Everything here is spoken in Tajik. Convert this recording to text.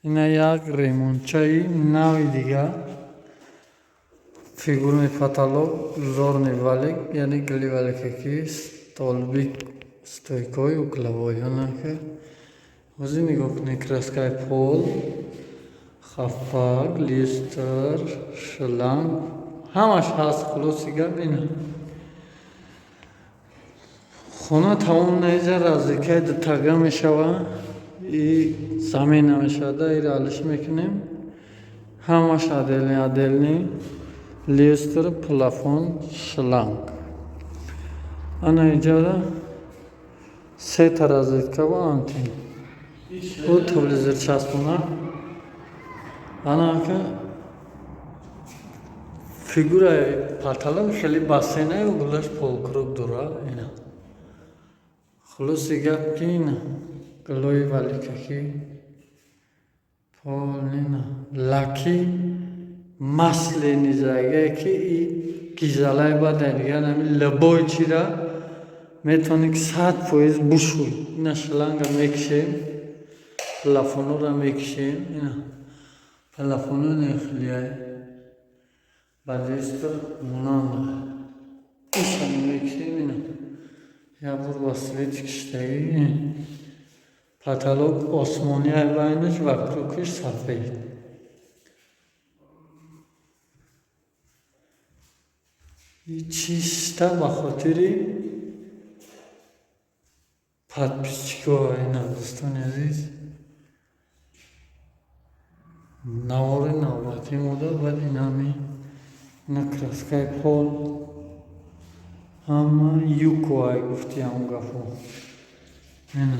Ина як ремонтчаи нави дига. Фигурный потолок, узорный валик, яъне гили валикаки, столбик, стойкаҳои угловой. Анака ҳозир нигоҳ кунед: краскаи пол, хафак, люстр, шланг, ҳамаш ҳаст. Хулоси гап, ина хона тамом наиҷа розеткаи дутага мешава и замена мешавада, иро алиш мекунем. Ҳамаш отдельный, отдельный: люстр, плафон, шланг. Ана иҷада сета розетка ва антен, ӯ телевизор часпона. Анака фигураи потолок хеле бассейнаи углаш полукруг дора. Ина, хулоси гап, ки ина гулои валикакӣ, пол, ина лаки масляный зайгае, ки и гизалаи бадай дигар ҳами любой чира метавонӣ, ки 100% бушӯй. Ина шланга мекишем, плафонора мекишем. Ина плафоно нехелияй, ба люстр монанда. Ишам мекишем. Ина як бор ба свет киштагӣ. Потолок осмонияй, байнаш вокругиш сафед. Чиста ба хотири подписчикҳо. Ина, дӯстони азиз, навори навбатӣ мода. Баъд инами ина краскаи пол, ҳама юкоай, гуфти ҳамон гапҳо. Ина